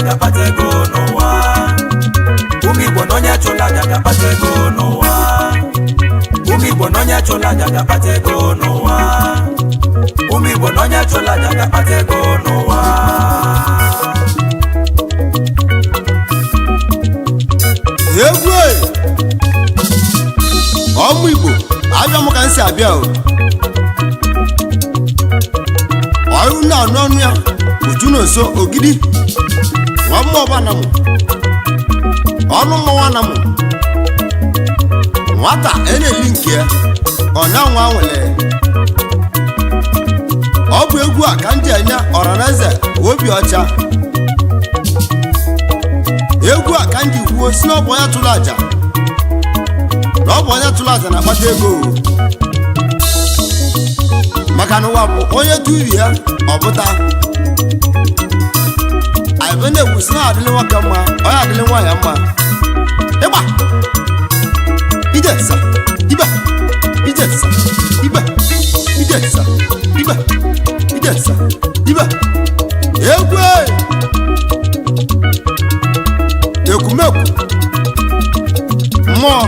ga-akpata ego n'ụwa. Ụmụ Igbo na onye chụla aja ga-akpata ego n'ụwa. Ụmụ Igbo na onye chụla aja ga-akpata ego n'ụwa. Ụmụ Igbo na onye chụla aja ga-akpata ego n'ụwa. Egwu ọmụ Igbo abịa m ka m si abịa o. Ọrụ na-anụ ọnụ ya uju na nso ogidi nwa mmụọ ọba na mụ ọnụ mmọnwụ na mụ nwata e na-eli nke ya ọ na-anwa nwere. Ọ bụ egwu a ka m ji enye ọranaeze obi ọcha. Egwu a ka m ji kwuo si na ọ bụ onye tụrụ aja na ọ bụ onye tụrụ aja na-akpata ego, maka na ụwa bụ onye tụrụ ya ọ pụta. Anyị na-ekwu si na adịlị nwoke mma, onye adịlị nwaanyị mma. Ịgba ije sa ibe, ije sa ibe, ije sa ibe, ije sa ibe. Egwu ekwumekwu mmụọ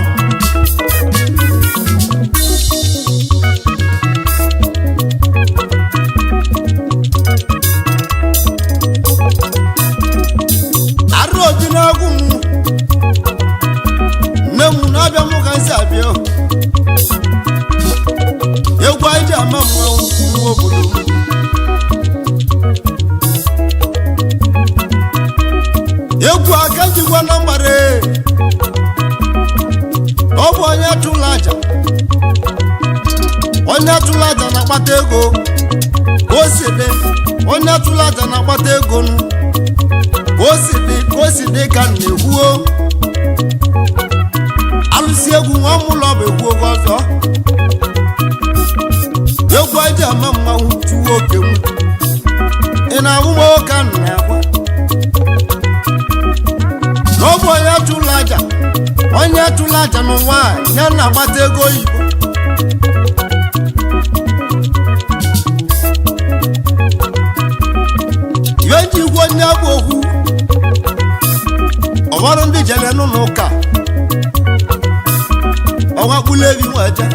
arụ obi na-agwụ m nne m na-abịa m ka m si abịa. Egwu anyị ji ama mmanwụ nwa obodo m. Egwu aka jikwa na mgbara ọ bụ onye tụrụ aja, onye tụrụ aja na-akpata ego. Ka o si dị, onye tụrụ aja na-akpata ego nụ. Ka o si dị, ka o si dị ka m na-ekwuo. Alụsị egwu nwa mụlọ bụ egwu oge ọzọ. Egwu aja ama mmanwụ tụwa oke m. Ị na-ahụ m ka m na-akwa na ọ bụ onye tụrụ aja, onye tụrụ aja n'ụwa ya na-agbata ego oyibo. Ihe nji igwe onye bụ okwu ọghọrọ ndị jere n'ụlọ ụka ọnwa kpụrụ ebi nwa aja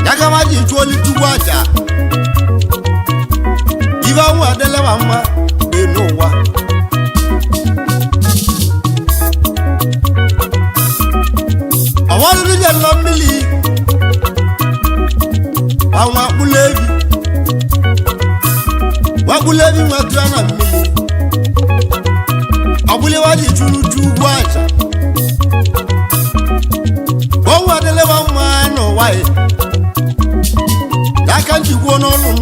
ya gama ji chụọ olu aja ibe ọnwụ adịlewa mma dị n'ụwa. Ọwọ́rụrụ jẹ lọ mmiri àwọn akpụlebi wakpụlebi nwetụ ya na mmiri ọbụlewa ji chụrụ chu ugwu aja onwe adịlewa mma n'ụwa ya n'aka njikwuo n'ọnụ m.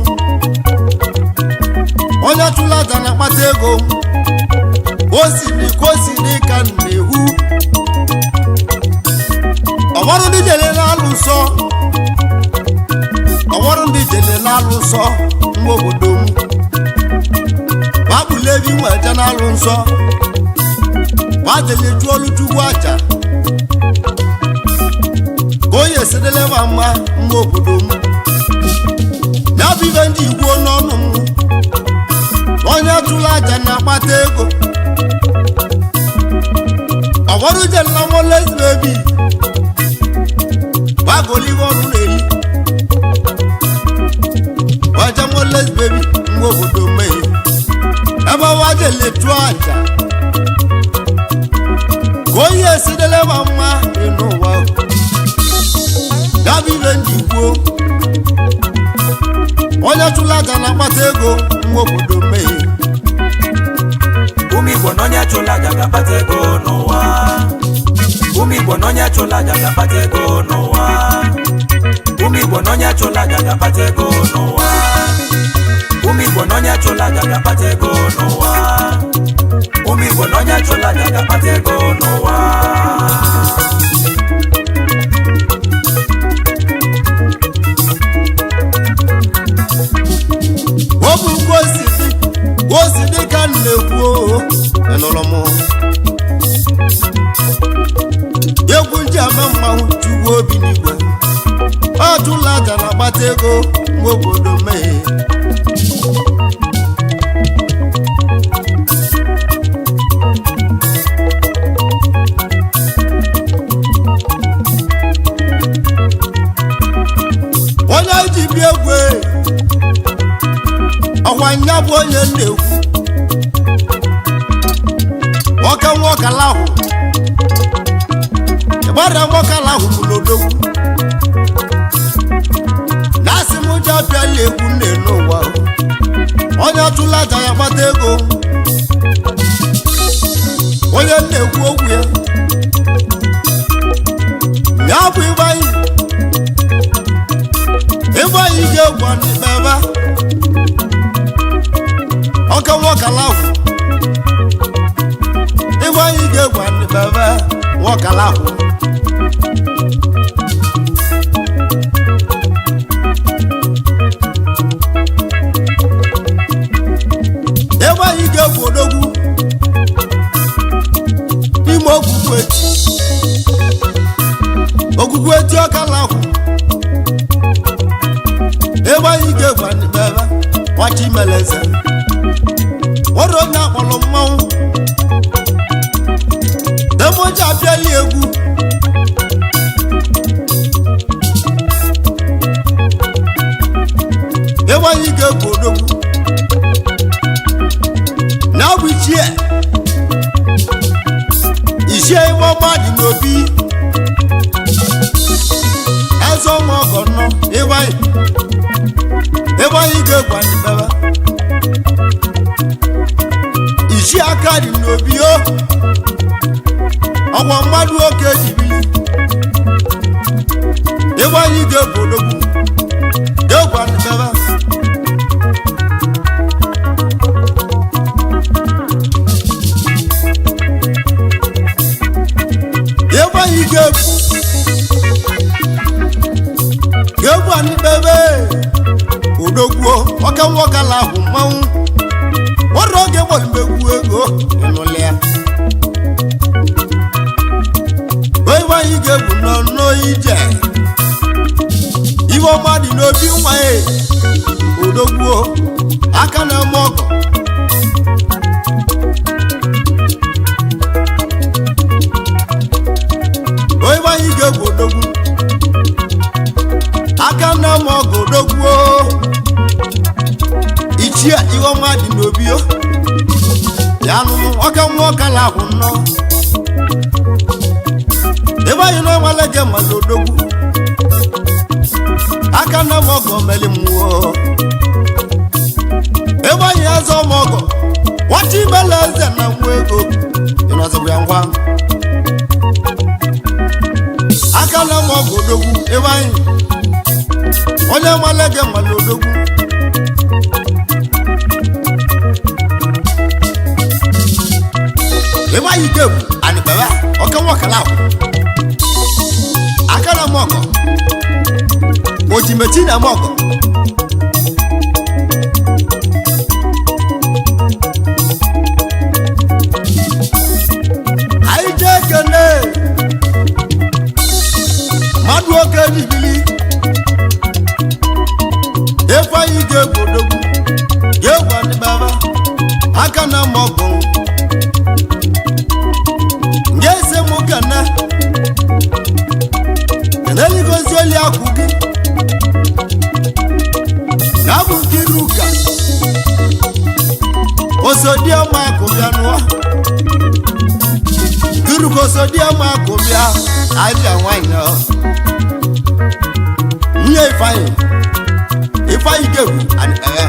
Onye chụrụ aja na-akpata ego. O siri ka o siri ka m na-ehu. Ọwọ́rụ ndị jere na-alụ nsọ, ọwọ́rụ ndị jere na-alụ nsọ nwa obodo m. Gbapụla ebi nwa eje na-alụ nsọ, gbajele chụọ olu chukwu aja ka onye esidelewa mma nwa obodo m. Ya bụ ibe ndị igbo n'ọnụ m, onye tụrụ aja na-akpata ego. Ọwọ́rụ jere na molesbebi gbagoliwe ọrụ na-eli waje moles bebi nwa obodo mee ebe wajele chụọ aja ka onye esideleba mma dị n'ụwa. Ya bụ ibe ndị kwuo, onye chụrụ aja na-akpata ego nwa obodo mee. Ụmụ Igbo na onye chụla aja ga-akpata ego n'ụwa. Ụmụ Igbo na onye chụla aja ga-akpata ego n'ụwa. Ụmụ Igbo na onye chụla aja ga-akpata ego n'ụwa. Ụmụ Igbo na onye chụla aja ga-akpata ego n'ụwa. Ụmụ Igbo na onye chụla aja ga-akpata ego n'ụwa. Ọ bụ ka o si dị, ka o si dị ka m na-ekwu. Ịnụrụ m egwu nji ama mmanwụ chukwu obi n'igwe. Ọ tụla aja na-akpata ego nwa obodo mee. ga-akpata ego. Onye na-ekwu okwu ya ya bụ Ifeanyi. Ifeanyi ga-egwu n'ikpebe ọka nwọkala ahụ. Ifeanyi ga-egwu n'ikpebe nwọkala ahụ. Ifeanyi ga-egwu odogwu n'ime ogwugwu eti, ogwugwu eti ọkala ahụ. Ifeanyi ga-egwu n'ikpebe nwachimeleze nwere onye akpọrọ mmanwụ demoji abịali egwu. Ifeanyi ga-egwu odogwu na bụ ichie ichie iwe ọma dị n'obi eze ọma ọgọ nnọ. Ifeanyi, Ifeanyi ga-egwu n'ikpebe ichie aka dị n'obi o ọgwa mmadụ oke ji bili. Ifeanyi ga-egwu odogwu ga-egwu n'ikpebe. Ifeanyi ga-egwu ga-egwu n'ikpebe odogwu ọka nwọkala ahụ mmanwụ nwere oge gbọrọ ego ịnụlị ya. Ifeanyi ga-egwu nọ n'ije iwe ọma dị n'obi nwa ya odogwu aka na-eme ọgọ. Ifeanyi ga-egwu odogwu aka na-eme ọgọ odogwu ichie iwe ọma dị n'obi o ya nụnụ ọka nwa ọkala ahụ nnọọ. Ifeanyi na ọmalege mala odogwu aka na m ọgọ meli mmụọ. Ifeanyi eze ọmọgọ nwata imela eze na nwa ego ịnọzikwa ya ngwa aka na m ọgọ odogwu. Ifeanyi onye malege mala odogwu. Ifeanyi ga-egwu anịkpebe ọka nwọkala ahụ aka na m ọgọ ojimeti na m ọgọ. Anyị jee kene mmadụ oke jibili. Ifeanyi ga-egwu odogwu ga-egwu anịkpebe aka na m ọgọ ngeze mụ kene keneligozi oli akwụ gị na bụ Nkiruka osodiọma akụbịa nụọ. Nkiruka osodiọma akụbịa abịa nwanyị ọ nwunye Ifeanyi. Ifeanyi ga-egwu anịkpere.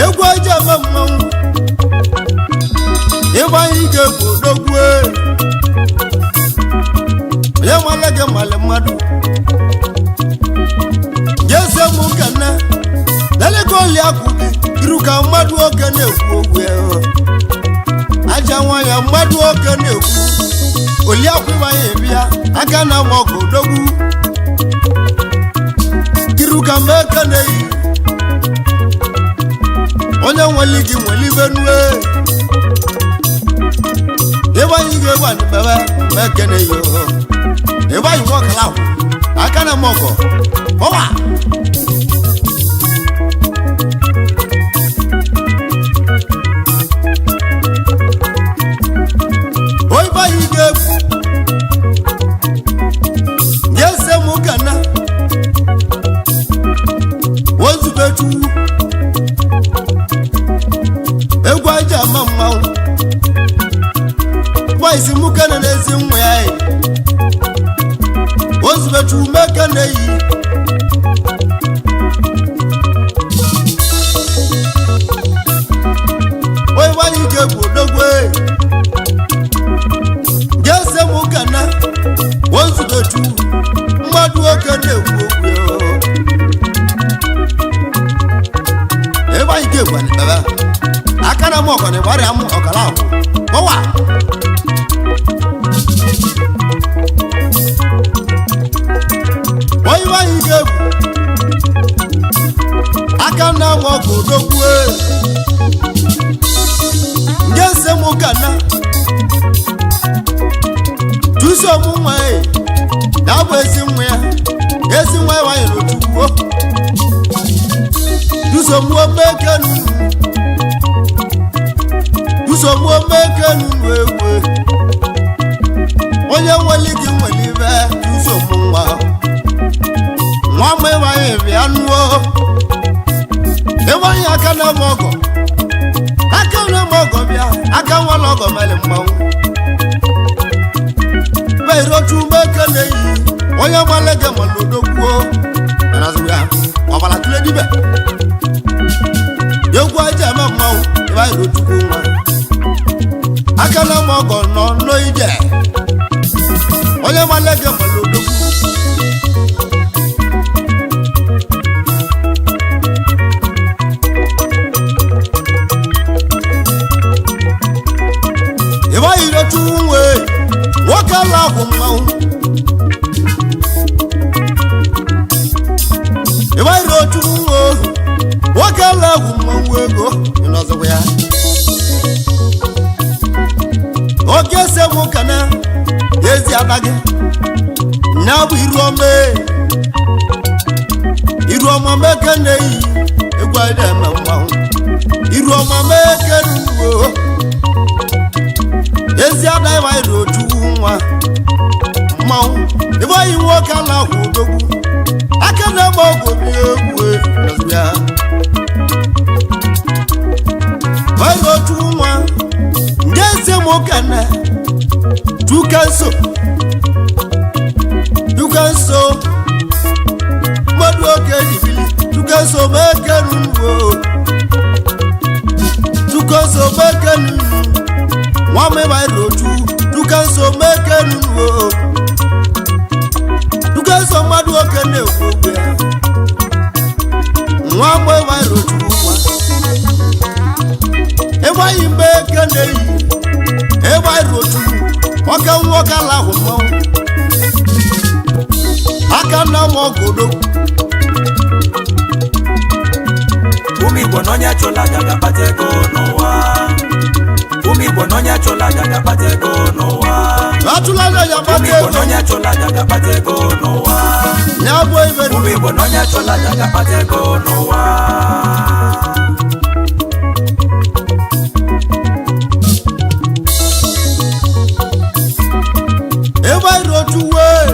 Egwu eji eme mmanwụ Ifeanyi ga-egwu odogwu onye male gị male mmadụ jeze mụ kene lelego oli akwụ gị iru ka mmadụ oge na-ekwu okwu ya aja nwanyị mmadụ oge na-ekwu oli akwụ Ifeanyi bịa aka na ma ọgụ odogwu iru ka mgbe eke na-eyi onye nwere gị nwere ibe nue. Ifeanyi ga-egwu anịbebe mgbe eke na-eyi Ifeanyi nwọkala ahụ aka na mọgọ ọwa. Ifeanyi ga-egwu nye mụ kana wozubechukwu egwu aja ama mmanwụ gbaisi mụ kana n'ezi nwa ya. nwa ya bụ ezi nwa ya ezi nwa ịwanye n'otuwo dusogbuomekenu egwu onye nwere gị nwere ibe dusogbu nwa nwa m ịwanye bịa nuo ịwanye aka na m ọgọ aka na m ọgọ bịa aka nwa na ọgọ mere mmanwụ irochumeke na-eyi onye gbara gị nwere odokwuo ọbara tụle dibe egwu aja eme mmanwụ ebe anyị rochukwu nwa aka na m ọgọ nọ n'ije onye gbara gị nwere odogwu ebe anyị rochukwu nwee nwoke ala akwụ mmanwụ ịgbanyere ochukwu nwa ohu nwoke ala akwụ mmanwụ ego ịnọzikwa ya oke ese m kana ezi ada gị nya bụ iruọma iruọma meke na-eyi egwu anyị na-eme mmanwụ iruọma meke n'ugbo ezi ada ịgbanyere ochukwu nwa mmanwụ ịgbanyị nwoke ala akwụ odogwu aka na-agba ọgwụ bi egwu ya gbanyere otu nwa ndị eze m kene tukenso tukenso mmadụ oge jibili tukenso mekenuwo tukenso mekenu nwa m ịgbanyere otu tukenso mekenuwo tukenso mmadụ oke na-ekwu okwu ya nwa mgbe ịgbanyere otu nwa ịgbaghị mgbe eke na-eyi ịgbanyere otu nwoke nwoke ala ahụ mmanwụ aka nna m ọgụdo Ụmụ Igbo na onye chụla aja ga-akpata ego n'ụwa. Ụmụ Igbo na onye chụla aja ga-akpata ego n'ụwa. atụla anya ya Ụmụ kpata Igbo ego na onye chụla aja ga-akpata ego n'ụwa. ya bụ ibe Ụmụ Igbo na onye chụla aja ga-akpata ego n'ụwa. ịgbanyere otu wee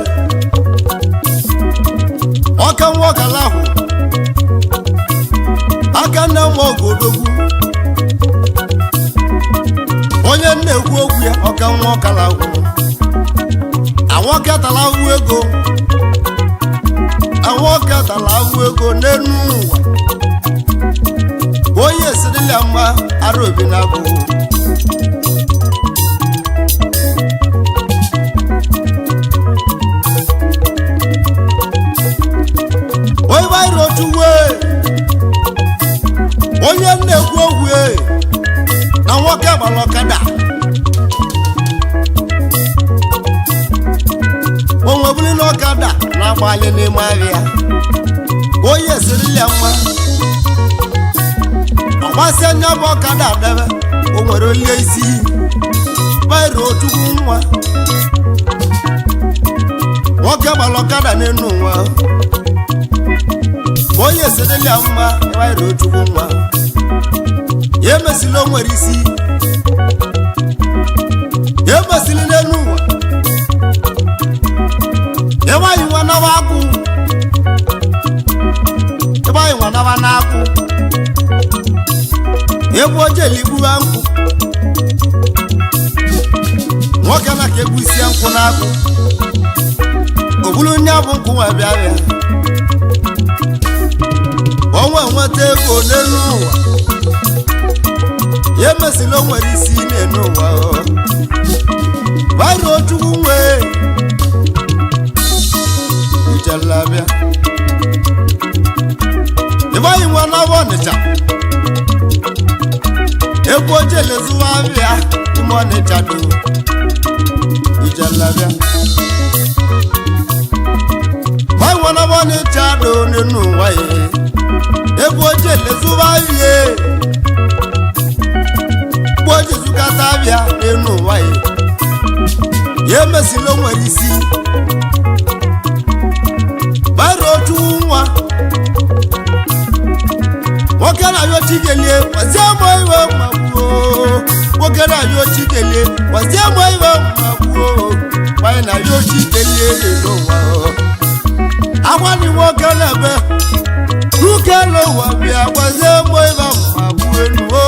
ọka nwoke ala ahụ aka nna m ọgụ odogwu onye na-ekwu okwu ya ọka nwa ọkala ahụ awoke tala ahụ ego awoke tala ahụ ego n'enu ụwa onye esirila mma ara obi na-abụ onye gbanyere otu wee onye na-ekwu okwu e na nwoke gbara ọkada onwe bụrụ na ọkada na-agbalị n'ime ahịa onye esirila mma ọgbasị anya bụ ọkada debe o nwere olie isi gbanyere otukwu nwa nwoke gbara ọkada n'elu ụwa onye esirila mma gbanyere otukwu nwa ya emesila o nwere isi ya emesili n'elu ụwa ịgbaghị nwa naba akwụ ịgbaghị nwa naba n'akwụ egwu ojeli igbuwa nkwụ nwoke na ka egbu isi nkwụ n'akwụ o buru nye bụ nkwụ nwa bịa bịa onwe nweta ego n'elu ụwa ya emesila o nwere isi n'elu ụwa gbanyere chukwu nwee ijelabịa ịgbaghị nwa n'aba ọnịcha egwu ojele zụwa abịa ime ọnịcha do ijelabịa gbaghị nwa n'aba ọnịcha do n'elu ụwa ya egwu ojele zụwa abịa egwu oje zụkata abịa n'elu ụwa ya Ya emesila nwere isi gbara otu nwa nwoke na-ayọ chikelie gwazie mụ iwe mmagbuo nwoke na-ayọ chikelie gwazie mụ iwe mmagbuo gbanye na-ayọ chikelie n'ụwa agwani nwoke na-ebe uke n'ụwa bịa gwazie mụ iwe mmagbuo enuo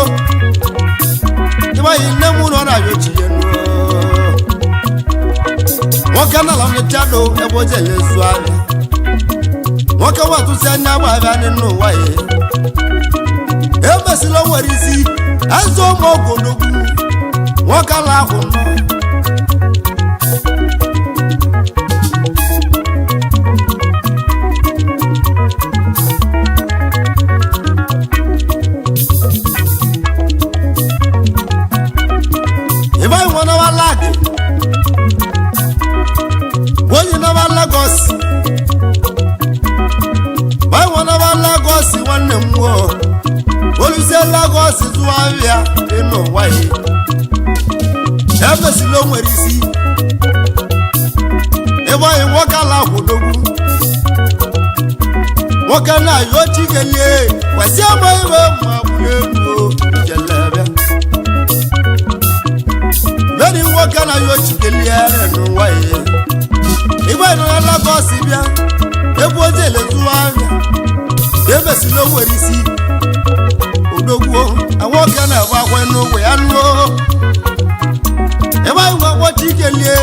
ịgbanye nne m nọ na-ayọ chikelie nwoke na-ala nchado ebe o jele ezu anya nwoke nwatụsi anya gbabịa n'ụwa ya emesila nwere isi eze ụmụ ogologwu nwoke ala ahụ nọ ịbaghị nwa nawa lagị onye nawa Lagos ịbaghị nwa nawa Lagos nwanne m nwoo olùsí Lagos zụwa ahịa nínú ụwa ya emesila o nwere isi ịgbanye nwoke ala kwụdogwu nwoke na-ayọ chikelie kwesị ama iwe ma bụrụ elu jelebịa meri nwoke na-ayọ chikelie n'ụwa ya ịgbanye na Lagos bịa ebe ojele zụwa ahịa emesila o nwere isi odogwu nwoke na-agba akwa n'ogwe ya nuo ebe anyị nwa kpọchi ikelie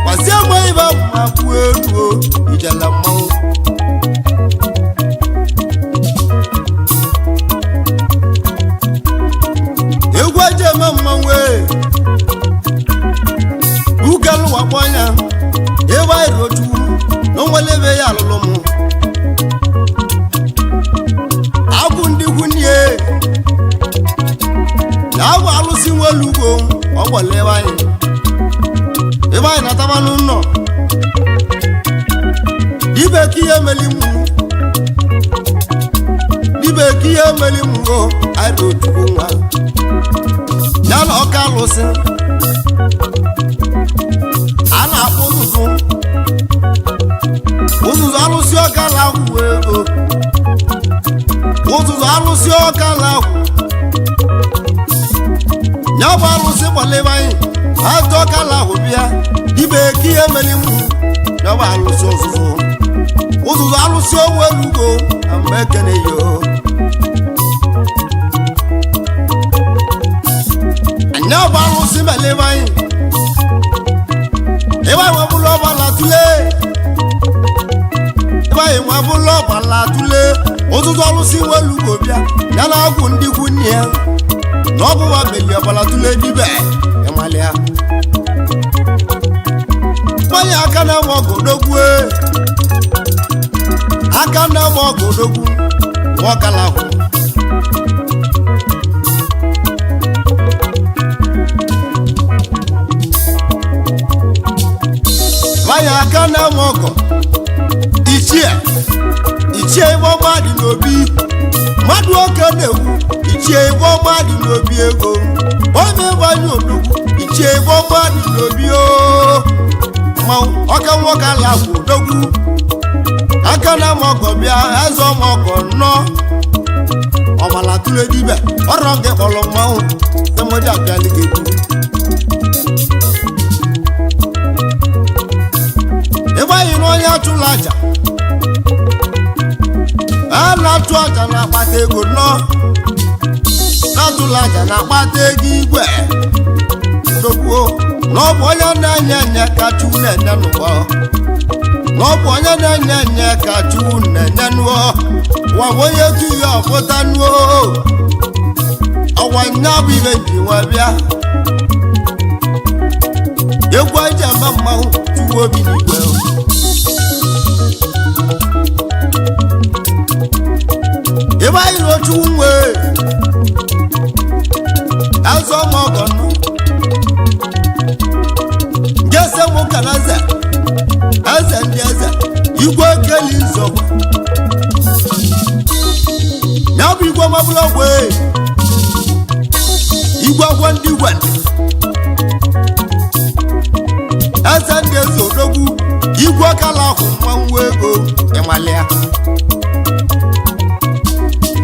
gwazie mgbe ibe ma kwuo elu ijele mmanwụ egwu eji eme mmanwụ ukelụwakpọ ya ebe anyị rochukwu na onwere ebe ya alụlụ mụ agwụ ndị gwunye na agwụ alụsị nwelu ugbo ọgbọla ebe anyị ebe anyị na-atabanụ nnọ ibe ka ihe meli mụ ibe ka ihe meli mụ o anyị otukwu nwa ya na ọka alụsị a na-akpọ ụzụzụ ụzụzụ alụsị ọka na-akwụ ego ụzụzụ alụsị ọka na-akwụ ya bụ alụsị gbalịba anyị ajọ ọka lahụ bịa ibe ka ihe mere mụ ya bụ alụsị ụzụzụ ụzụzụ alụsị owu elugo na mgbe ekene yo anya bụ alụsị melịba anyị ịba nwa bụlụ ọbala tule ịba nwa bụlụ ọbala tule ụzụzụ alụsị nwelugo bịa ya na agwụ ndị ikwu nne ya na ọ bụwa meli ọbala tule dibe ịmalịa mmanya aka na-ama ọgụ odogwu aka na-ama ọgụ odogwu nwaọkalahụ mmanya aka na-ama ọgụ ichie ichie ibe ọma dị n'obi mmadụ oke na-egwu ichie ibe ọma dị n'obi ego onye ịgbanye odogwu ichie ibe ọma dị n'obi o mmanwụ ọka nwoke ala bụ odogwu aka na ama ọgọ bịa eze ọma ọgọ nnọọ ọbala tụle dibe ọrọ gị kpọrọ mmanwụ temodi abịalị gị egwu ịgbanye n'onye achụla aja a na-achụ aja na-akpata ego nnọọ na-atụla aja na-akpata ego igwe dokwuo na ọ bụ onye na-enye enye ka chukwu na-enye n'ụwa na ọ bụ onye na-enye enye ka chukwu na-enye n'ụwa ụwa bụ onye tu ya ọpụta nuo ọwa nya bụ ibe ji nwa bịa egwu eji eme mmanwụ chukwu obi n'igwe ebe anyị na ochu nwe azụ ọma ọgọ nụ nke se mụ ka na eze eze ndị eze igwe keli nzọgwa ya bụ igwe mabụla ọgwụ igwe agwọ ndị igwe ndị akala akwụ mmanwụ ego ịmalịa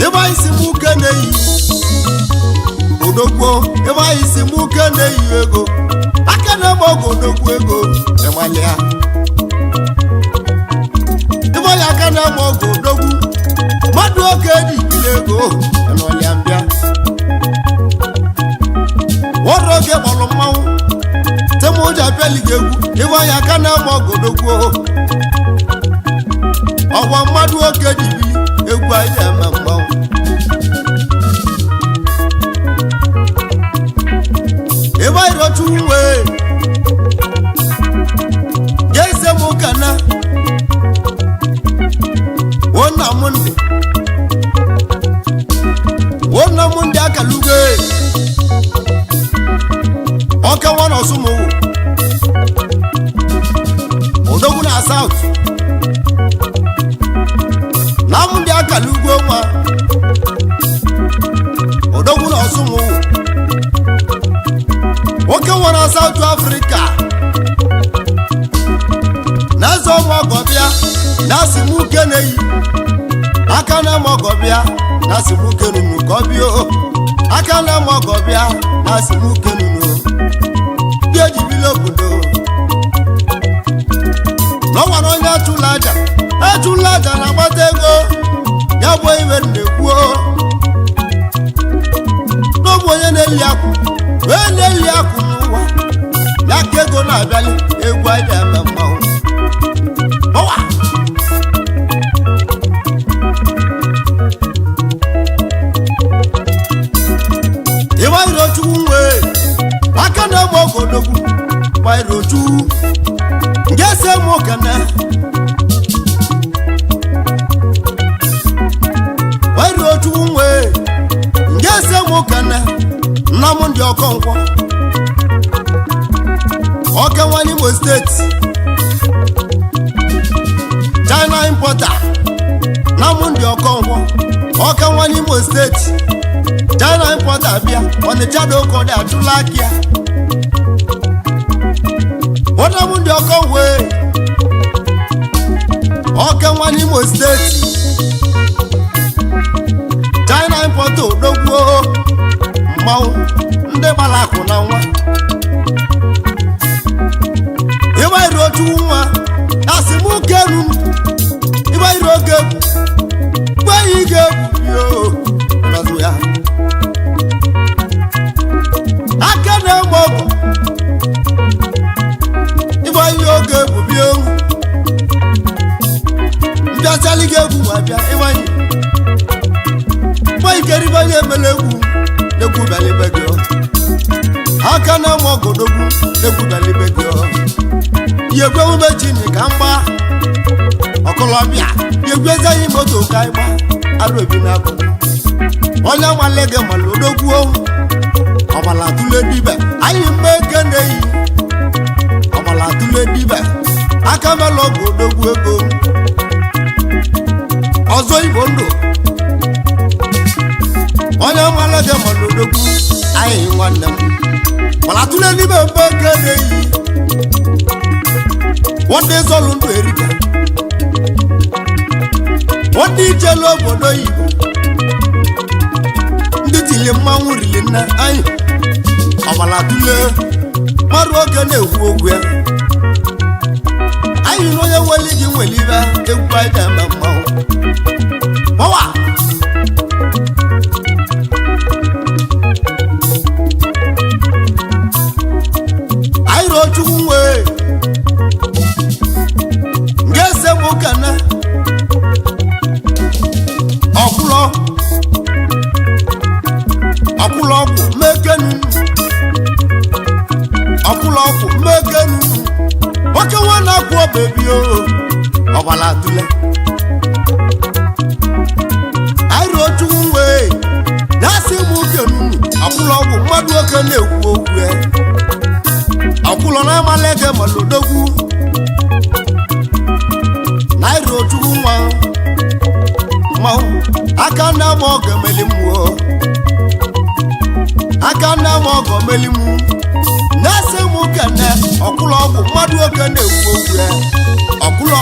ebe anyị si mụ uke na-eyi odogwu ebe anyị si mụ uke na-eyi ego aka na-eme ọgụ odogwu ego ịmalịa ebe anyị aka na-eme ọgụ odogwu mmadụ oke dị ikiri ego ịnọlịa mbịa nwere oge gbalụ mmanwụ temụja abịalighị egwu ebe anyị aka na-eme ọgụ odogwu ọgwa mmadụ oke ji bili egwu anyị eme mmanwụ ebe anyị rọcha uwe ga-eze m ụka na wona m ndị wona m ndị akalugo ọka nwa na ọsụmụwụ odogwu na saut na m ndị akalugo nwa odogwu na ọsụmụwụ nwoke nwere South Africa na-eze ọmụ ọgọbịa na asị m uke na-eyi aka na-eme ọgọbịa na asị m uke nunu ka ọ bịa o. Aka na-eme ọgọbịa na asị m uke nunu ndị ejibila obodo n'ọnwa na onye achụla aja achụla aja na-agbata ego ya bụ iwe na-ekwuo n'ọbụ onye na-eli akwụ wee na-eli akwụ n'ụwa ya ka ego na-abịali egwu anyị eme mmanwụ ọwa ịgbairochukwu nwee aka na-egbe ogodogwu gbairochukwu nke se m okene gbairochukwu nwee nke se m okene nna m ndị ọkọnkwọ ọkanwa n'Imo steeti China importer na m ndị ọkọnkwọ ọkanwa n'Imo steeti China importer bịa Ọnịcha dị ụkọ dị achụla aka ya nwanne m ndị ọkọnkwọ ọkanwa n'Imo steeti China importer odogwuo mmanwụ ndị gbara akụ na nwa ịgbanyere otu nwa asị m kenu ịgbanyere oge egwu gbenyi ga-egwu yo nọzụ ya aka na-egbe ọgụ ịgbanye oge egwu bịa ewu mbịachali gị egwu ma bịa ịgbanye gbenyikeribe onye emela egwu egwu bịara gị aka na-enwe ọgọdogwu egwu bịara gị yegwe emume chini ka mgba ọkọlọbịa yegwe ezeghị moto ka ịgba arụ obi na-akụ onye nwale gị mala odogwu ọbala tụle dibe anyị mgbe eke na-eyi ọbala tụle dibe aka mela ọgụ odogwu ego ọzọ igbo ndụ onye nwale gị mala odogwu anyị nwanne m ọbala tụle dibe mgbe eke na-eyi wọ́n zọlụ ndụ erika wọ́n ijelu obodo oyibo ndị tili mmanwụ rili nne anyị ọbala tụle mmadụ oge na-ekwu okwu ya anyị na onye nwere gị nwere ibe egwu anyị na-eme mmanwụ ọwa anyị rụọ chukwu nwee ngeze m kana ọkwụlọ ọkwụlọ ọkwụ mekenu ọkwụlọ ọkwụ mekenu nwoke nwa na-akwụ ọbebi o ọbala tụle aịrị otu wee na-asị m kenu ọkwụlọ ọgwụ mmadụ oke na-ekwu okwu ya ọkwụlọ na-amalị ege malodogwu naira ojukwu nwa mmanwụ aka nna m ọgọ meli mmụọ aka nna m ọgọ meli mụ na-ese m kene ọkwụlọ ọgwụ mmadụ oke na-ekwu okwu ya ọkwụlọ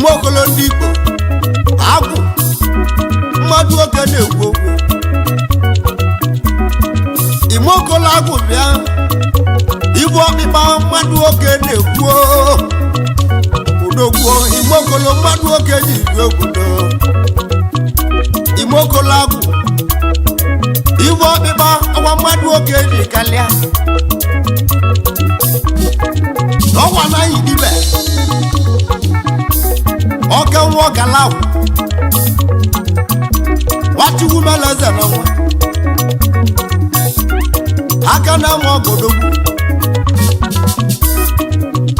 Ime Okolo ndị Igbo agwụ mmadụ oke na-ekwu okwu. Ime Okolo agwụ bịa ibu ọkpịkpa mmadụ oke na-ekwu odogwuo. Ime Okolo mmadụ oke ji ibu obodo. Ime Okolo agwụ ibu ọkpịkpa ọgwa mmadụ oke ji kalịa n'ọgwa anaghị dibe ọke nwa ọgala nwachukwu meleze na nwa aka na nwa ọgọdogwu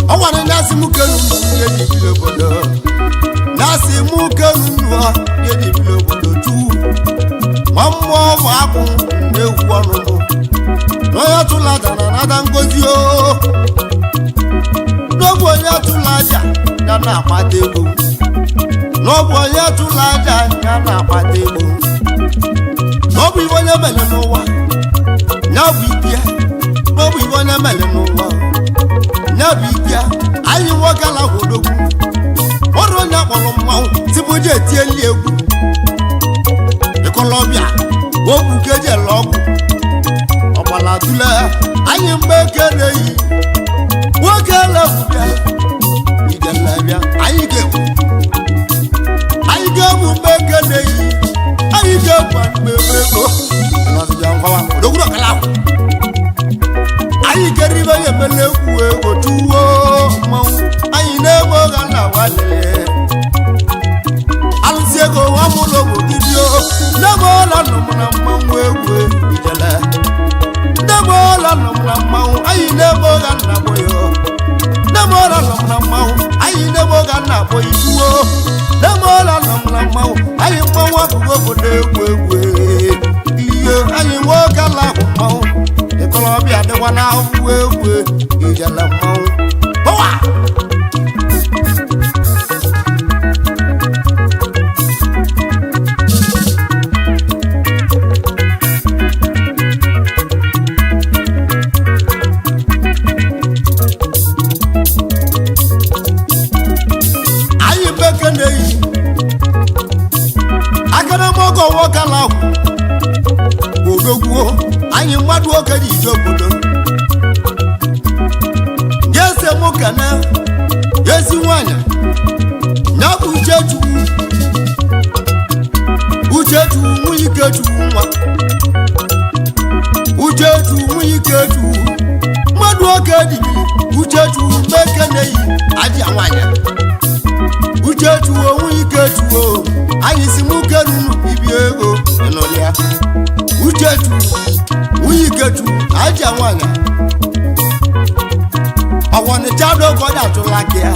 ọnwara na-asị m kelu nnu ihe ji biri obodo, na-asị m kelu nnu ha ihe ji biri obodo chukwu ma mmụọ ma akwụ na-egwu ọnụnụ na onye tụla aja na anada ngozi o n'ọbụ onye tụla aja ya na-akpata ego, n'ọbụ onye tụla aja ya na-akpata ego, n'ọbụ ibe onye mere n'ụwa ya bụ ike, n'ọbụ ibe onye mere n'ụwa ya bụ ike. Anyị nwoke ala odogwu ọrụ onye akpọrọ mmanwụ tupu je etieli egwu ịkọlọbịa ogwu ka eji ele ọgwụ ọgbala tule anyị mgbe eke na-eyi nwoke elebụbịa ijelebịa anyị ga-egbu, anyị ga-egbu mgbe eke na-eyi anyị ga-egbu mgbe ego odogwu ọkala ahụ anyị kere ibe ya emela egwu ego tuwo mmanwụ anyị na-egbe oge na walele alụsị ego nwamụlọ obodo n'ebe ọla nọ m na mmanwụ egwu ijele n'ebe ọla nọ m na mmanwụ anyị na-egbe oge nna boyo n'ebe ọla nọ m na mmanwụ anyị na-egbe oge nna boyo tuwo n'ebe ọla nọ m na mmanwụ anyị mmanwụ abụghị obodo egwu egwu ihe anyị nwoke ala ahụ mmanwụ ịkọlọbịa dịkwa n'ahụhụ egwu ijele mmanwụ Pọwa! Anyị mbeke na-eyi akaramogo nwoke ala ahụ odogwuo anyị mmadụ oke ji ije obodo jese mụ kene ezi nwanyị ya bụ Uchechukwu, Uchechukwu nwunye Ikechukwu nwa Uchechukwu nwunye Ikechukwu mmadụ oke dibiri Uchechukwu mbeke na-eyi ajịa nwanyị Uchechukwu nwunye Ikechukwu anyị si mụ kerunu ibi ego ịnụlịa Uchechukwu nwunye Ikechukwu ajịa nwanyị ọwọnịcha dogo ọ datụla aka ya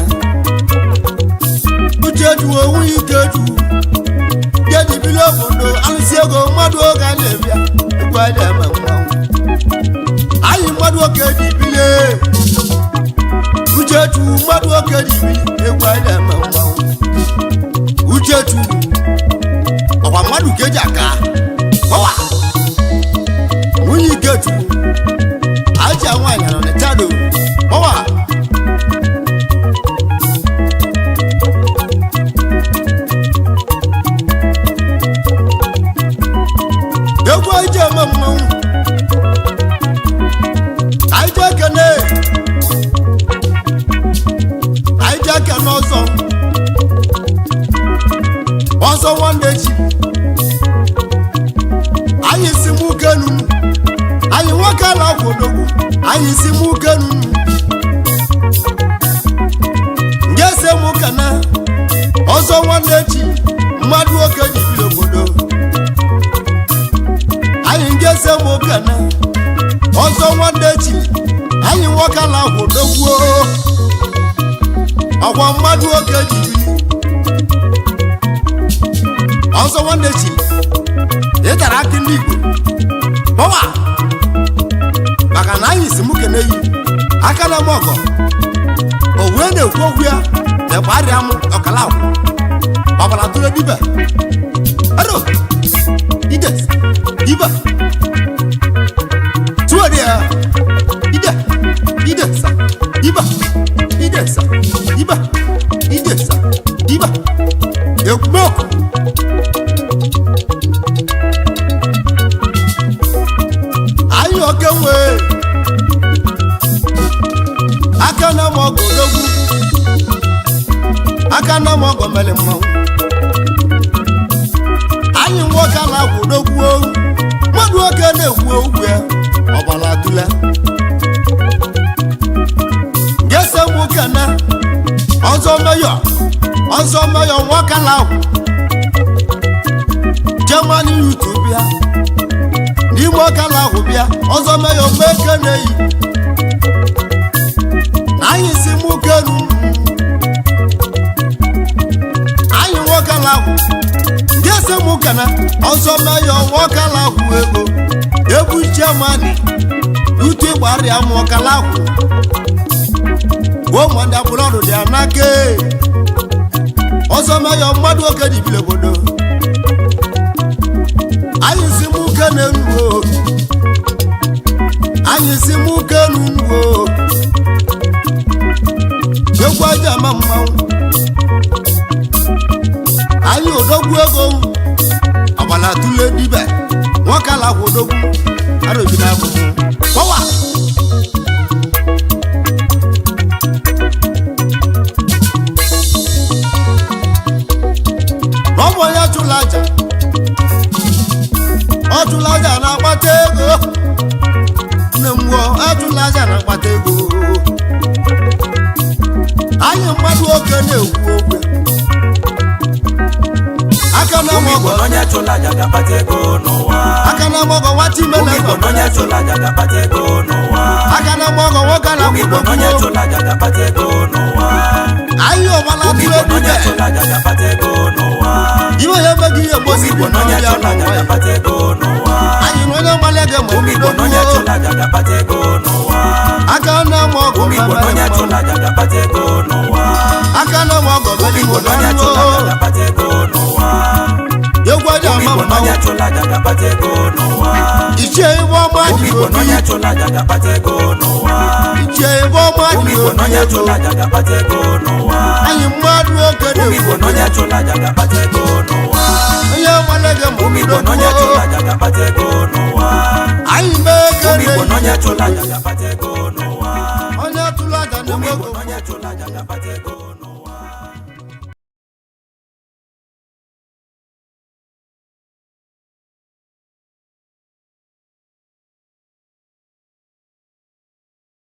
Uchechukwu nwunye Ikechukwu jedibili obodo alụsị ego mmadụ oge a na-ebịa egwu a na-eme mmanwụ anyị mmadụ oke dibili Uchechukwu mmadụ oke dibili egwu a na-eme mmanwụ Uchechukwu ọkwa mmadụ ka eji aka ọwa nwunye Ikechukwu aja nwaanyị nọ n'chado ọwa egwu anyị ji eme mmanwụ anyị ji ekene anyị ji ekene ọzọ ọzọ nwanne chi anyị si mụ kenu anyị nwoke ala kwodogwu anyị si mụ kenu nge se mụ kana ọzọ nwanne chi mmadụ oke ji biri obodo anyị nge se mụ kana ọzọ nwanne chi anyị nwoke ala kwodogwu ọkwa mmadụ oke ji biri ọzọ nwanne chi ịtara akị ndị Igbo pọwa maka na anyị si mụ kene yi aka na m ọgọ o wee na-ekwu okwu ya na ekpe arịa m ọkala agwụ ọbara tụrụ dibe ero ide dibe tụọ ya ide ide sa dibe ide sa dibe ide sa dibe. ọgọ mere mmanwụ anyị nwoke ala kwudogwuo mmadụ oke na-ekwu okwu ya ọbara tule gese nwoke na ọzọ meyọ ọzọ meyọ nwoke ala ahụ Germany yutu bịa n'ime ọkala ahụ bịa ọzọ meyọ meke na-eyi na anyị si mụ kenu anyị nwoke ala ahụ ndị ese mụ kana ọzọ meyọ nwoke ala ahụ ego egwu Germany yutu ịgbarịa mụ ọkala ahụ ụmụndị abụrọdụ dị anaka ọzọ meyọ mmadụ oke dibiri obodo anyị si mụ kene nuo anyị si mụ kenu nuo egwu aja ama mmanwụ anyị odogwu ego ọbala tụle dibe nwoke ala kwụ odogwu arobi na abụghị kpọwa ọ bụ onye chụrụ aja ọ chụrụ aja na-akpata ego nne m gwọ achụla aja na-akpata ego anyị mmadụ oke na-ekwu okwu aka na Ụmụ Igbo mọgọ na onye chụrụ aja ga-akpata ego n'ụwa. aka na mọgọ nwata ime Ụmụ na Igbo na onye chụrụ aja ga-akpata ego n'ụwa. aka na mọgọ nwoke na Ụmụ Igbo na onye akwụkwọ chụrụ aja ga-akpata ego n'ụwa. anyị ọbala Ụmụ tụrụ Igbo na onye ebube chụrụ aja ga-akpata ego n'ụwa. iwe ya emeghị ihe Ụmụ mgbosi Igbo na onye chụrụ aja ga-akpata ego n'ụwa. anyị na onye mmalị ego ma Ụmụ Igbo na onye chụrụ aja ga-akpata ego n'ụwa. aka na mọgọ Ụmụ Igbo na onye chụrụ aja ga-akpata ego n'ụwa. aka na mọgọ Ụmụ Igbo na onye chụrụ aja ga-akpata ego n'ụwa. egwu aja Ụmụ ama Igbo na onye mmanwụ chụrụ aja ga-akpata ego n'ụwa. ichie ibe ọma Ụmụ dị Igbo na obi onye chụrụ aja ga-akpata ego n'ụwa. ichie ibe ọma Ụmụ dị Igbo na obi onye chụrụ aja ga-akpata ego n'ụwa. anyị mmadụ oke Ụmụ na-ekwu Igbo na onye chụrụ aja ga-akpata ego n'ụwa. onye mmalị ego ma Ụmụ Igbo na onye chụrụ aja ga-akpata ego n'ụwa. anyị mee Ụmụ Igbo kene na onye chụrụ aja ga-akpata ego n'ụwa. onye tụrụ aja Ụmụ na-enwe Igbo ego na onye chụrụ aja ga-akpata ego.